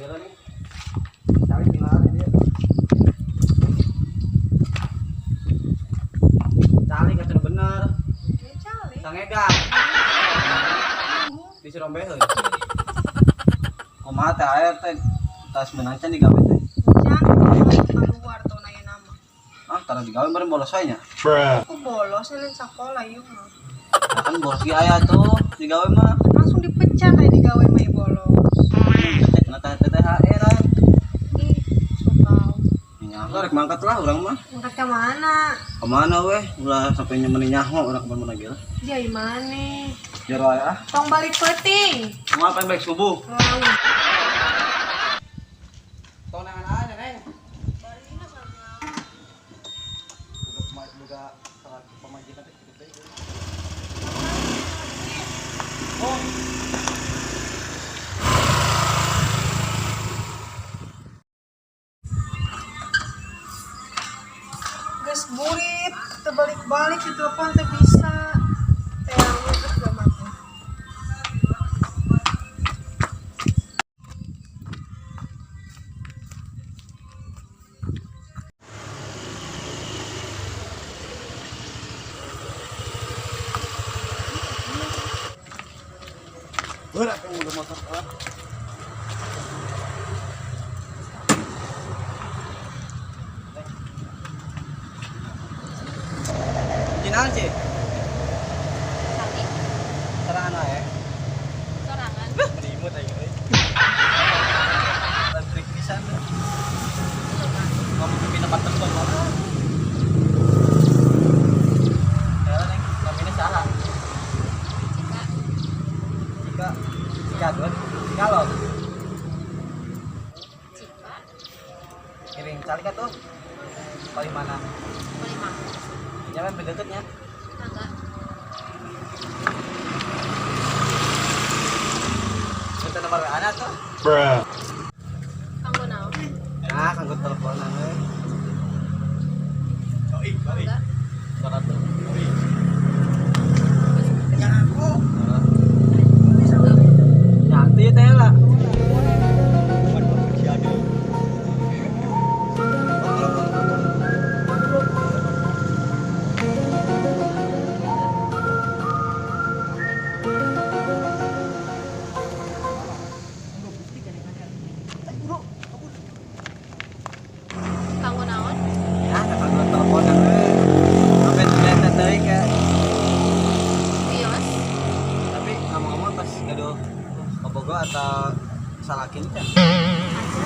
Dia nih. Cari tinggal dia. Cali kacau bener. Ya cali. Sangega. Di Cirombe heuh. Kumaha teh air teh tas meunang can digawe teh. Can keluar tuh nanya nama. Ah, tara digawe meureun bolos we nya. Aku bolos lain sekolah ieu mah. Nah, kan bolos ge aya tuh digawe mah. Langsung dipecat aya digawe mah ieu bolos. Cek na teh THR ah. Ih, so tau. Nyaho rek mangkat lah urang mah. Mangkat ke mana? Kemana weh? Ulah sampai nyemeni nyaho urang ke mana lagi lah. Dia mana? Jero aya ah. Tong balik peuting. Mau ngapain balik subuh? Wow. Tong nangan aja, Neng. Barina sama. Boga salah pamajikan teh kitu teh. Oh. Geus burit, teu balik-balik di telepon teu bisa. Teh geus gak mati. Berat yang udah motor ah. Jinal sih, Sati, serangan wae. sorangan. Melimut aja euy. Trik pisan. Kamu pimpin tempat telepon mana? Ya, Neng, namanya salah. Cika, Cika, Cika dua, Cika lo. Cika, Kirim cari tuh. Paling mana? boleh mah. Jangan deketnya. Mangga. Minta nomor WA na tuh. Kanggo naon? Nah, kanggo teleponan we. Mangga. Suara tuh. Nyanti teh lah. Kanggo naon? Ya, kanggo teleponan we. Sampai teh teuing kayak. Iya, Mas. Tapi ngomong-ngomong pas gaduh kabogo atau salakin kan? Aja.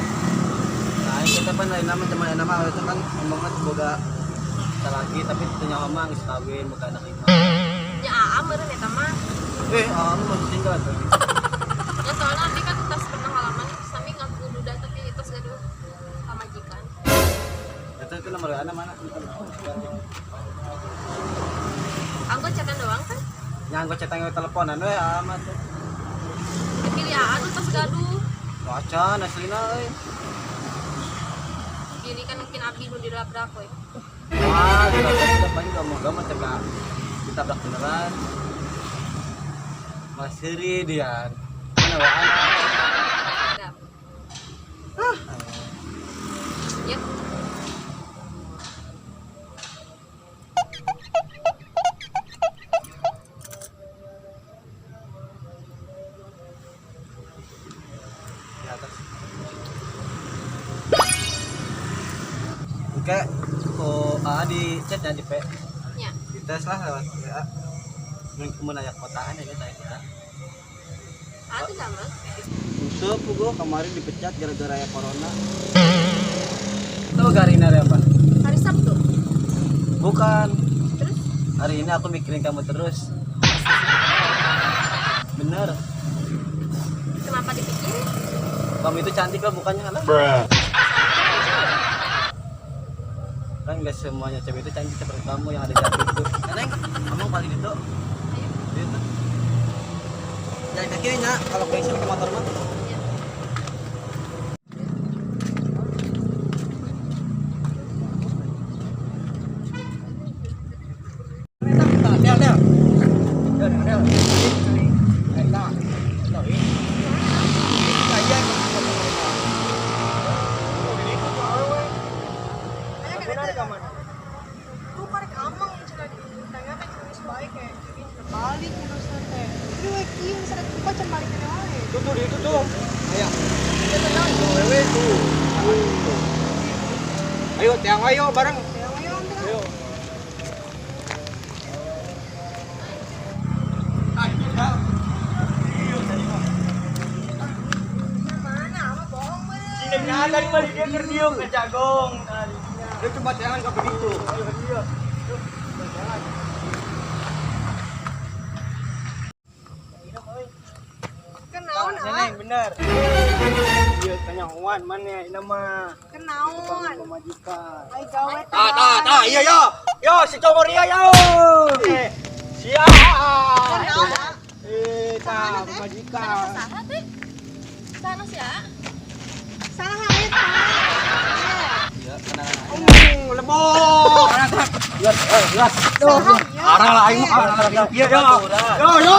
Nah, kita kan lain nama cuman nama itu kan ngomongnya boga salaki tapi teu nyaho mah geus kawin boga anak lima. Nya aa meureun eta mah. Eh, ah, masih single atuh. Ya soalnya abdi kan tos pengalaman sami ngaku duda tapi tos gaduh pamajikan. Itu itu nomor WA mana? Kanggo chatan doang kan? Nyanggo cetang teleponan we amat. Dipilih aa nu tos gaduh. Wacan aslina euy. Pilih kan mungkin abdi nu dilabrak we. Wah, dilabrak udah paling gak mau cegah ditabrak beneran. Mas Heri Dian. Mana WA na? Dap. Ya, Di atas. Oke, kok AA di chat ya di P. nya. Di tes lah lewat WA. Mungkin mun aya kotaan ya kita kota. Aa tuh sama. Untuk gua kemarin dipecat gara-gara ya corona. Tahu gak hari ini hari apa? Hari Sabtu. Bukan. Terus Hari ini aku mikirin kamu terus. Bener. kenapa dipikirin? Kamu itu cantik lah bukannya lah. Kan gak semuanya cewek itu cantik seperti kamu yang ada di hatiku. Nah, Neng, kamu paling itu. Ayo. Itu. Jalan kaki nya, kalau pengen pakai motor mah. Ya. Del, del. Del, del. Eh, tak. can balik keneh wae. Itu tuh, itu tuh. Ayo. Kita tenang, wewe tuh. Ayo, tiang ayo bareng. Ayo ayo ante. Ayo. Mana mah bohong meureun. Nah, tadi mah dia keur dieu ke jagong. Dia cuma jangan ke begitu. Ayo ke dia. Kenaon ah? Bener. Iya, kanyahoan mana ini mah. Kenaon? Pamajikan. Ai gawe teh. Ah, tah, tah, iya yo. Yo, si congor iya yo. Eh, siap. Kenaon ah? Eh, tah, pamajikan. Saha teh? Saha sih ya? Saha eta? Iya, kenalan. Lebok. Lihat, eh, lihat. Saha ieu? Arah lah aing mah, arah lah. Iya, yo. Yo, yo.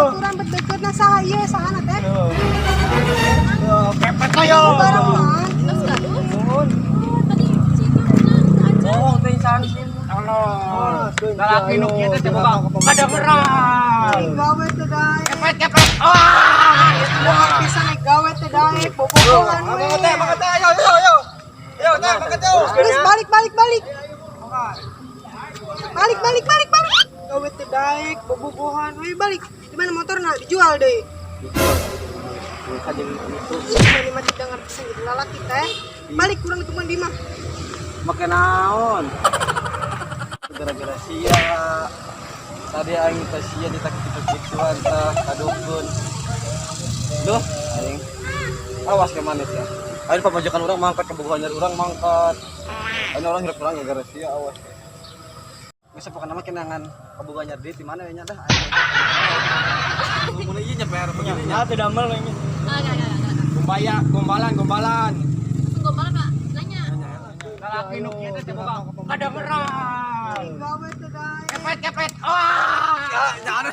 Baturan berdeketna saha ieu sahana teh? Yo, kepet lah yo. Bareng man. Tos gaduh. Oh, tadi si itu aja. Oh, teh san. Tolong. Lalaki nu kieu teh boga kadengeran. Ai gawe teh daek. Kepet, kepet. Ah, Bohong pisan ai gawe teh daek bobogohan we. Banget teh, banget teh, ayo, ayo, ayo. Ayo, teh, banget teh. Terus balik balik balik. Balik balik balik balik. Gawe teh daek bobogohan we balik. Di mana motorna dijual deui. Bisa jadi itu. Ih, mana mah tidak ngerti pisan jadi lalaki teh. Balik kurang ditemuan di mah. Make naon? Gara-gara sia. Tadi aing teh sia ditak-kitu-kituan tah kadukun. Duh, aing. Awas ke mana sia. Aing pamajikan urang mangkat kabogohan urang mangkat. Aing orang hirup urang gara-gara sia awas. Geus pokona mah kenangan kabogohan di di mana we nya dah aing. Mun ieu nya PR begini nya. Ya, tidak damel ini. Ah, enggak, enggak, enggak. Gombaya, gombalan, gombalan. Gombalan, Pak. Nanya. Lalaki nu kieu teh boga kadengeran. Ai gawe teh daek. Kepet, kepet. Ah! Ya, jangan.